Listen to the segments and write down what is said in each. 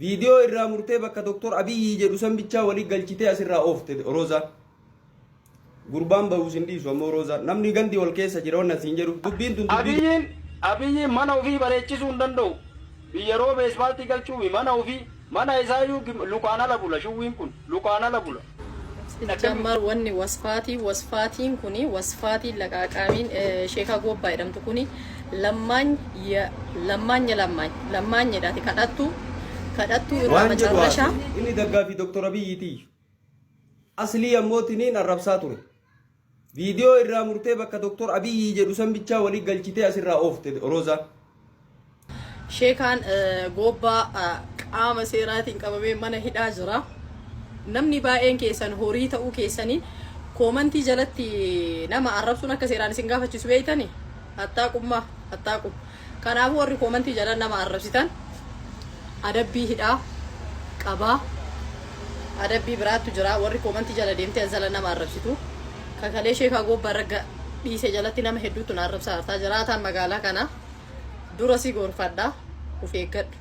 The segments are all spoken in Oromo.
Viidiyoo irraa murtee bakka Doktor Abiyyi jedhu san bichaa walii galchitee asirraa oofte Roozaan. Gurbaan bahus hin dhiisu ammoo Roozaan. Namni gandi wal keessa jira wanna siin jedhu. Dubbiin tun dubbii Abiyyiin Abiyyiin mana ofii bareechisuu hin danda'u. Biyya roobe ispaaltii galchuufi mana ofii mana isaayyuu lukaan ala bula shuwwiin kun lukaan ala bula. Sijjammar wanni wasfaatii wasfaatiin kuni wasfaatiin laqaaqaamiin sheekaa goobbaa jedhamtu kuni lammaany lammaanya lammaany lammaanyedhaati kadhattu kadhattuu irraa waan jedhu macarrashaa haasa'e. Inni daggaafi Doktor Abiyyiiti. Aslii ammoo tiniin arrabsaa ture. Viidiyoo irraa murtee bakka Doktor Abiyyi jedhu san bichaa walii galchitee asirraa oofte Roozaan. Sheekaan goobbaa qaama seeraatiin qabamee mana hidhaa jira. Namni baay'een keessan horii ta'uu keessaniin koomantii jalatti nama arrabsuun akka seeraan isin gaafachiisu beektani? Hattaaqummaa, hattaaqum. Kanaafuu warri koomantii jala nama arrabsitan adabbii hidhaa qabaa. Adabbii biraattu jira. Warri koomantii jala deemtee as jala nama arrabsitu. Kakalee sheekaa goobbaa irra dhiise jalatti nama hedduutu na arrabsaa jirta. Jiraataan magaalaa kanaa dura si gorfadha. Of eeggadhu.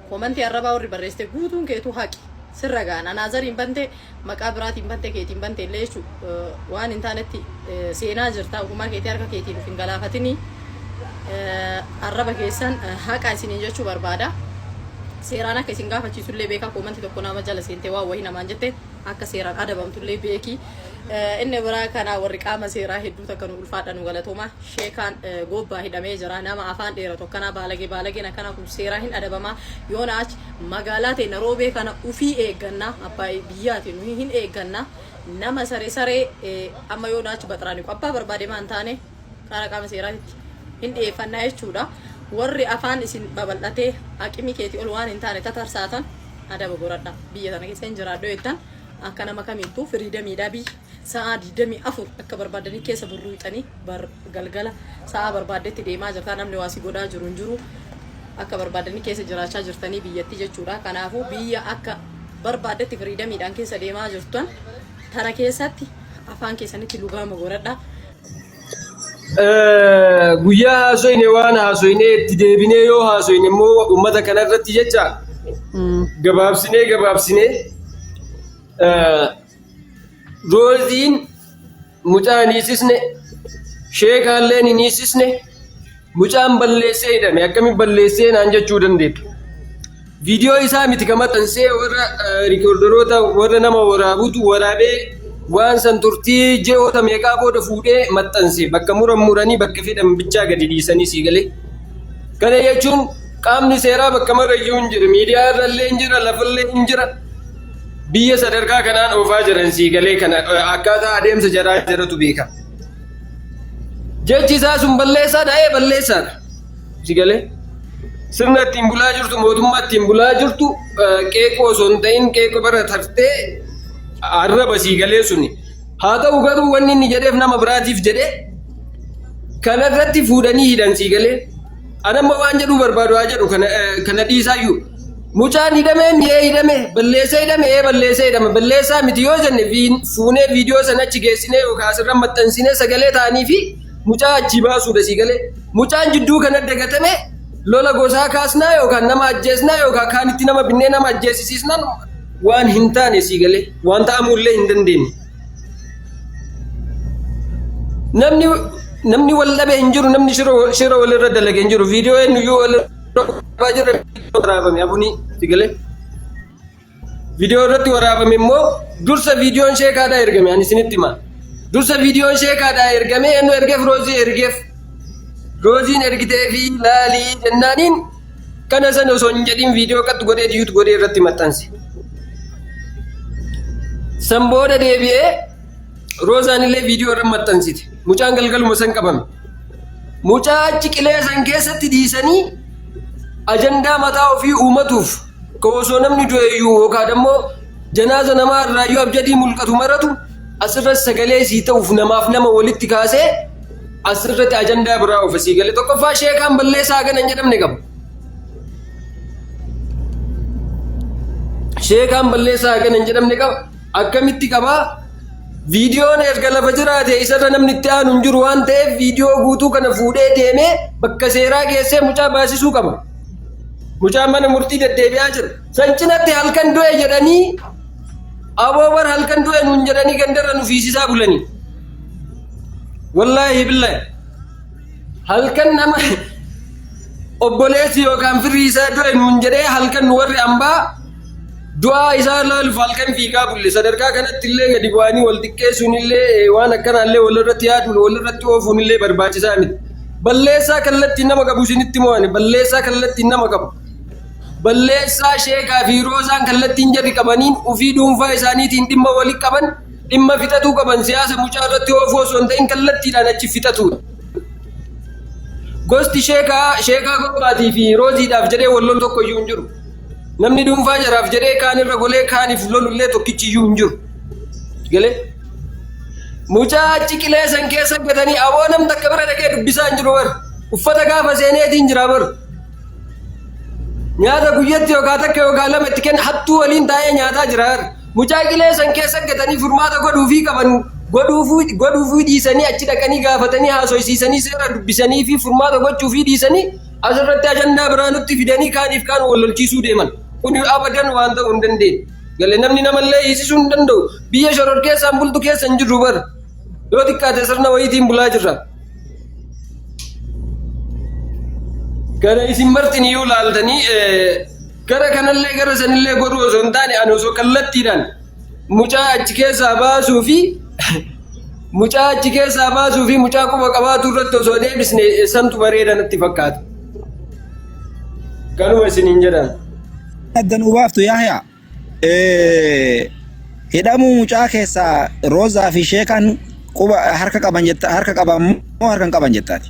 Koomantii arrabaa warri barreessite guutuun keetuu haqi. Sirra ga'an. Anaazariin bante maqaa biraatiin bante keetiin bante illee jechuun waan hin taanetti seenaa jirta. Ofumaa keetii harka keetiin of hin galaafatini. Arraba keessan haqa isiniin jechuu barbaada. Seeraan akka isin gaafachiisullee beekaa koomantii tokko nama jala seentee waan wayii namaan jette akka seeraan adabamtullee beeki. Inni biraa kana warri qaama seeraa hedduu takka nu ulfaadha nu galatooma. Sheekaan goobbaa hidhamee jira. Nama afaan dheeratu akkanaa baalagee baalageen akkanaa kun seeraa hin adabama. Yoona achi magaalaa teenya roobee kana ufii eegganna. Abbaa biyyaati nuyi hin eegganna. Nama saree saree amma yoona achi baxiraani abbaa barbaade maan taane karaa qaama seeraatitti hin dhiyeeffannaa jechuudha. Warri afaan isin babal'atee aqimii keetii ol waan hin taane tatarsaatan adaba goradha. Biyya tana keessa hin jiraadhu jettan akka nama kamiittuu firiidamiidha biyya. Sa'aa 24 akka barbaadanii keessa burruuxanii bar galgala sa'aa barbaaddetti deemaa jirta. Namni waa si godhaa jiru hin jiru. Akka barbaadanii keessa jiraachaa jirtanii biyyatti jechuudha. Kanaafuu biyya akka barbaaddetti firiidamiidhaan keessa deemaa jirtan tana keessatti afaan keessanitti lugaama godhadha. Guyyaa haasoyne waan haasoyne itti deebinee yoo haasoyne immoo uummata kana irratti jecha gabaabsinee gabaabsinee Rooziin mucaa hin hiisisne, sheekaalleen hin hiisisne, mucaan balleessee hidhame akkamiin balleessee naan jechuu dandeettu. Viidiyoo isaa miti kan maxxansee warra riikoordaroota warra nama waraabutu waraabee waan san turtii ji'oota meeqaa booda fuudhee maxxanse bakka muran muranii bakka fedhan bichaa gadi dhiisanii sii galee. Kana jechuun qaamni seeraa bakka marayyuu hin jira miidiyaa irrallee hin jira lafallee hin jira. Biyya sadarkaa kanaan oofaa jiran sii galee kana akkaataa adeemsa jaraa jaratu beeka. Jechi isaa sun balleessaadha ee balleessaadha. Si galee sirna ittiin bulaa jirtu mootummaa ittiin bulaa jirtu qeeqoo osoo hin ta'in qeeqoo bara tartee arraba sii galee suni. Haa ta'u garuu wanni inni jedheef nama biraatiif jedhee kanarratti fuudhanii hidhan sii galee. Anamma waan jedhuu barbaadu haa jedhu kana kana dhiisaayyuu. Mucaan hidhamee mi'ee hidhame balleessee hidhame ee balleessee hidhame balleessaa miti yoo jenne fuunee viidiyoo sana achi geessinee yookaan asirra maxxansinee sagalee ta'anii fi mucaa achii baasuudha sii galee. Mucaan jidduu kana dagatame lola gosaa kaasnaa yookaan nama ajjeesnaa yookaan kaanitti nama binnee nama ajjeesisiisnaan waan hin taane sii galee waan ta'amuullee hin dandeenye. Namni namni wal dhabe hin jiru namni shira walirra dalage hin jiru viidiyoo eenyuyyuu walirra jira waraabame abunii si galee. Viidiyoo irratti waraabame immoo dursa viidiyoon sheekaadhaa ergame ani isinitti hima. Dursa viidiyoon sheekaadhaa ergame eenyu ergeef roozii ergeef. Rooziin ergitee fi laalii jennaaniin kana sana osoo hin jedhin viidiyoo qattu godhee diyuut godhee irratti maxxanse. San booda deebi'ee Roozaan illee viidiyoo irra maxxansite. Mucaan galgaluma san qabame. Mucaa achi qilee san keessatti dhiisanii ajandaa mataa ofii uumatuuf ka osoo namni du'e iyyuu yookaan ammoo janaaza namaa irraa iyyuu abjadii mulqatu maratu asirratti sagalee sii ta'uuf namaaf nama walitti kaasee asirratti ajandaa biraa oofa sii galee tokkoffaa sheekaan balleessaa hagana hin jedhamne qaba. Sheekaan balleessaa hagana hin jedhamne qaba. Akkamitti qabaa? Viidiyoon erga lafa jiraate isarra namni itti aanu hin jiru waan ta'eef viidiyoo guutuu kana fuudhee deemee bakka seeraa geessee mucaa baasisuu qaba. Mucaan mana murtii deddeebi'aa jira. San cinatti halkan du'e jedhanii aboo bar halkan du'e nuun jedhanii gandarra nu fiisisaa bulanii. Wallaahi billaahi. Halkan nama obboleessi yookaan firri isaa du'e nuun jedhee halkan nu warri ambaa du'aa isaa laaluuf halkan fiigaa bulle. Sadarkaa kanatti illee gadi bu'anii wal xiqqeessuun illee waan akkanaa illee walirratti yaaduun walirratti oofuun illee barbaachisaa miti. Balleessaa kallattiin nama qabu isinitti mo'ani. Balleessaa kallattiin nama qabu. Balleessaa sheekaa fi roozaan kallattiin jarri qabaniin ofii dhuunfaa isaaniitiin dhimma wali qaban dhimma fixatuu qaban siyaasa mucaa irratti oofuu osoo hin ta'in kallattiidhaan achi fixatuudha. Gosti sheekaa sheekaa gobbaatii fi rooziidhaaf jedhee wal lolu tokko iyyuu hin jiru. Namni dhuunfaa jaraaf jedhee kaan irra golee kaaniif lolullee tokkichi iyyuu hin jiru. Galee? Mucaa achi qilee san keessa gatanii aboo nam takka bira dhaqee dubbisaa hin jiru bar. Uffata gaafa seeneetiin jira bar. Nyaata guyyatti yookaan takka yookaan lama itti kenna hattuu waliin taa'ee nyaataa jira bar. Mucaa qilee san keessa gatanii furmaata godhuufii qaban godhuufii dhiisanii achi dhaqanii gaafatanii haasoysiisanii seera dubbisanii fi furmaata gochuufii dhiisanii asirratti ajandaa biraa nutti fidanii kaaniif kaan wal lolchiisuu deeman. Kun abadan waan ta'uu hin dandeenye. Galee namni namallee hiisisuu hin danda'u. Biyya shororkeessaan bultu keessa hin jirru bar. Yoo xiqqaate sirna wayiitiin bulaa jirra. Kana isin martin iyyuu laaltanii gara kanallee gara sanillee godhuu osoo hin taane ani osoo kallattiidhaan mucaa achi keessaa baasuu fi mucaa achi keessaa baasuu fi mucaa quba qabaatu irratti osoo deebisne santu bareeda natti fakkaata. Kanuma isiniin jedhan. Adda nuu baaftu Yahya. Hidhamuu mucaa keessaa Roozaa fi Sheekaan quba harka qaban jetta harka qaban moo harka hin qaban jettaati.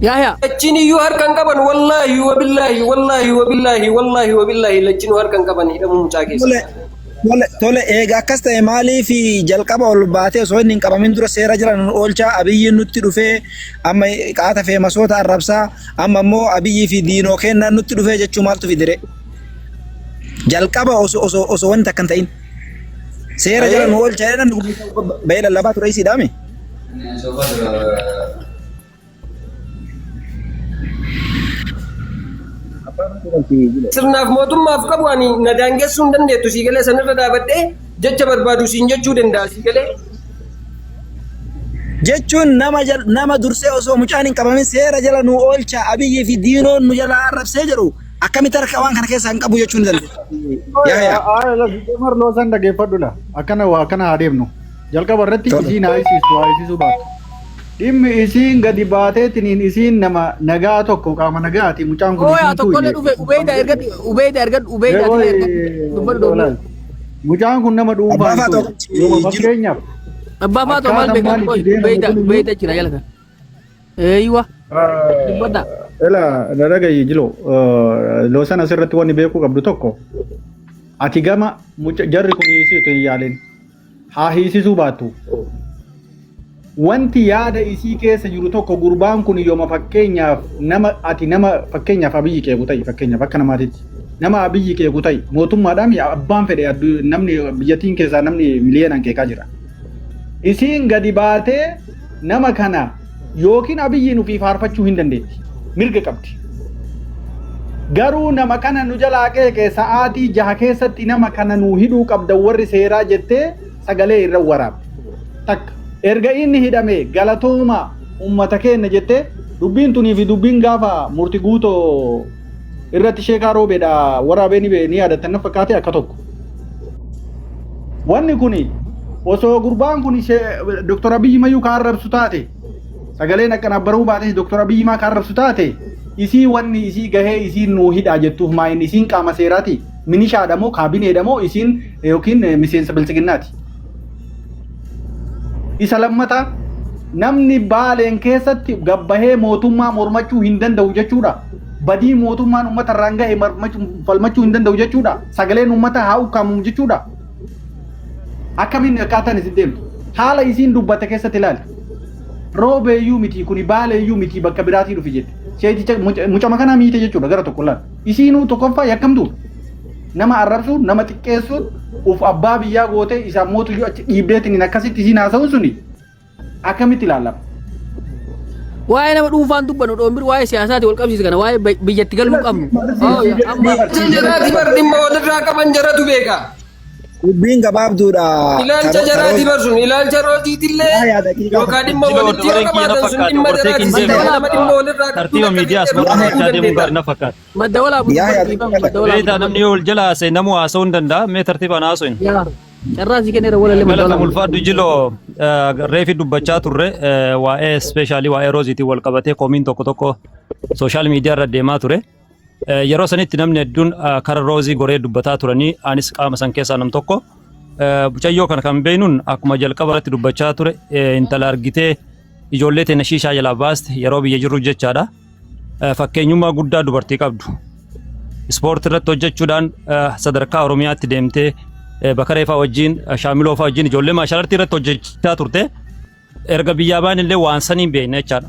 Yahya. Lachiin iyyuu harka hin qaban wallaahi wabillaahi wallaahi wabillaahi wallaahi wabillaahi lachinuu harka hin qaban hidhamuu mucaa keessa. Tole tole tole eega akkas ta'e maaliif jalqaba ol baatee osoo inni hin qabamin dura seera jala nun oolchaa Abiyyiin nutti dhufee amma qaata feemasoota arrabsaa amma immoo Abiyyii fi diinoo kennaan nutti dhufee jechuu maaltu fidire? Jalqaba osoo osoo osoo wanti akka hin ta'in seera jala nu oolchaa jedhan bahee lallabaa ture isiidhaami. Sirnaaf mootummaaf qabu ani na daangessuu hin dandeettu sii galee sanirra dhaabadhee jecha barbaadu siin jechuu danda'a sii galee. Jechuun nama nama dursee osoo mucaan hin qabamin seera jala nu oolcha Abiyyii fi diinoon nu jala arrabsee jedhu akkamitti harka waan kana keessaa hin qabu jechuu ni dandeessa. Yaa Mar loosan dhageeffadhu la. Akkana waa akkana haa deemnu. Jalqaba irratti Tole. isiin haa hisiistu haa hisiisuu baattu. Dhimmi isiin gadi baateetiniin isiin nama nagaa tokko qaama nagaati mucaan kun Ooyaa isiin tokkollee tuuyne. dhufe Ubeyda ergadhu Ubeyda ergadhu Ubeyda Eewoy atilee ergadhu dubbadhu doonuu. Mucaan kun nama Abbaa dhuunfaan Faatoo tuuyne. Yooma jiru. fakkeenyaaf Abbaa Faatoo maal akkaataan beekan maal qoy itti deemamu Ubeyda kun iyyuu Ubeyda jira jala kan. Eeywa dubbadha. Ela na dhagayi jilo loosan asirratti wanni beekuu qabdu tokko ati gama muca jarri kun hiisitu hin yaalin haa hiisisuu baattu wanti yaada isii keessa jiru tokko gurbaan kun yooma fakkeenyaaf nama ati nama fakkeenyaaf Abiyyi qeequ ta'i fakkeenyaaf akka namaatitti nama Abiyyi qeequ ta'i mootummaadhaan abbaan fedhe namni biyyattiin keessaa namni miliyoonaan qeeqaa jira. Isiin gadi baatee nama kana yookiin Abiyyiin ofii faarfachuu hin dandeetti. Mirga qabdi. Garuu nama kana nu jalaa qeeqe sa'aatii 6 keessatti nama kana nu hidhuu qabda warri seeraa jettee sagalee irra waraabde. Takka. Erga inni hidhame galatooma ummata keenya jettee dubbiin tunii fi dubbiin gaafa murti guutoo irratti sheekaa roobeedha waraabee ni yaadattan na fakkaate akka tokko. Wanni kuni osoo gurbaan kun Dr. Abiyyi mayyuu ka arrabsu taate sagaleen akkana baruu baate Dr. Abiyyi maa ka arrabsu taate isii wanni isii gahee isiin nuu hidhaa jettuuf maa inni isiin qaama seeraati minishaadha moo kaabineedha moo isiin yookiin miseensa biltsiginnaati. Isa lammataa namni Baaleen keessatti gabbahee mootummaa mormachuu hin danda'u jechuudha. Badii mootummaan uummata irraan gahe falmachuu hin danda'u jechuudha. Sagaleen uummata haa ukkaamamu jechuudha. Akkamiin akkaataan isin deemtu? Haala isiin dubbatte keessatti ilaali. Roobeeyyuu miti kuni Baaleeyyuu miti bakka biraatii dhufe jette. Sheeticha mucama kanaa miite jechuudha gara tokko ilaali. Isiinuu tokkoffaa yakkamtuudha. Nama arrabsuun, nama xiqqeessuun, uf abbaa biyyaa gootee isaan mootuyyuu achi dhiibdeetiin akkasitti isiin haasa'uun suni Akkamitti ilaalama? Waa'ee nama dhuunfaan dubbannu dhoombir waa'ee siyaasaati wal qabsiisa kana waa'ee biyyatti galuu qabnu. Amma Ilaalcha jaraati bar dhimma walirraa qaban jaratu beeka. Dubbiin gabaabduudha. Ilaalcha jaraati bar sun ilaalcha rooziitillee Yaa daqiiqaa yookaan dhimma Jiloo walitti yoo dabareen kiyya na qabaatan sun fakkaate dhimma obartee jaraati. kin Sana deema. nama dhimma walirraa qabdu Tartiiba akka miidiyaa fedhe asuma irraa qabachaa ta'uu deemuun dandeetta. gaarii na fakkaata. Madda walaa Yaa yaa butuun daqiiqaa madda walaa Beektaa namni yoo wal jala haasa'e namuu haasa'uu hin danda'a. Mee tartiibaan haasa'in. Yaa carraa si kenneera walallee madda Galata walaa. ulfaadhu jiloo reefi dubbachaa turre waa'ee specially waa'ee rooziitiin wal qabatee komiin tokko tokko social media irra deemaa ture. Yeroo sanitti namni hedduun kara roozii goree dubbataa turanii anis qaama san keessaa nam tokko. Mucayyoo kana kan beeknuun akkuma jalqaba irratti dubbachaa ture intala argitee ijoollee teenya shiishaa jalaa baaste yeroo biyya jirru jechaadha. Fakkeenyummaa guddaa dubartii qabdu. Ispoortii irratti hojjechuudhaan sadarkaa Oromiyaatti deemtee Bakaree fa'aa wajjin Shaamiloo fa'aa wajjin ijoollee martial artii irratti hojjechaa turte. Erga biyyaa baan illee waan saniin beekna jechaadha.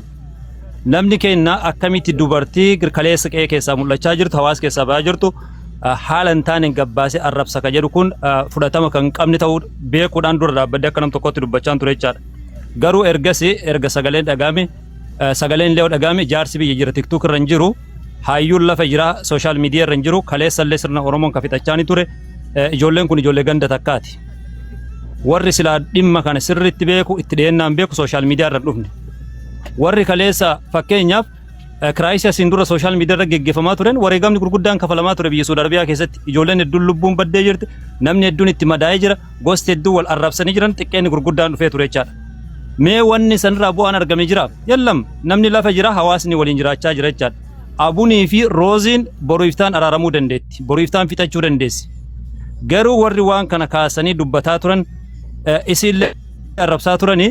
Namni keenya akkamitti dubartii kaleessa qe'ee keessaa mul'achaa jirtu hawaasa keessaa ba'aa jirtu haala hin taaneen gabbaasee arrabsa ka jedhu kun fudhatama kan qabne ta'uu beekuudhaan dura dhaabbadde akka nam tokkotti dubbachaa ture jechaadha. Garuu ergasii erga sagaleen dhagahame sagaleen illee dhagahame jaarsi biyya jira TikTok irra hin jiru hayyuun lafa jira social media irra hin jiru kaleessa illee sirna Oromoon ka fixachaa ni ture ijoolleen kun ijoollee ganda takkaati. Warri silaa dhimma kana sirriitti beeku itti dhiyeennaan beeku social media irra hin dhufne. Warri kaleessa fakkeenyaaf crisis asiin dura social media irra geggeeffamaa turen wareegamni gurguddaan kafalamaa ture biyya Saudi Arabiyaa keessatti ijoolleen hedduun lubbuun baddee jirti namni hedduun itti madaa'ee jira gosti hedduun wal arrabsanii jiran xiqqeenni gurguddaan dhufee ture jechaadha. Mee wanni sanirraa bu'aan argame jira? Yallam namni lafa jira hawaasni waliin jiraachaa jira jechaadha. Abunii fi rooziin boru iftaan araaramuu dandeetti. Boru iftaan fixachuu dandeessi. Garuu warri waan kana kaasanii dubbataa turan isiillee arrabsaa turanii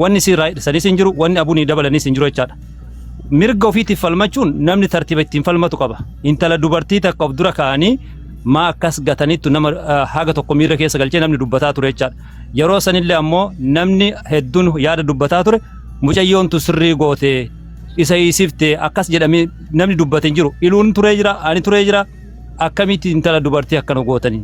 wanni isii irraa hir'isanis hin jiru wanni abunii dabalanis hin jiru jechaadha. Mirga ofiitiif falmachuun namni tartiiba ittiin falmatu qaba. Intala dubartii takka of dura kaa'anii maa akkas gataniittu nama haga tokko miira keessa galchee namni dubbataa ture jechaadha. Yeroo sanillee ammoo namni hedduun yaada dubbataa ture mucayyoon tu sirrii goote isa hiisifte akkas jedhamee namni dubbate hin jiru. Iluun turee jira ani turee jira akkamitti intala dubartii akkana gootanii.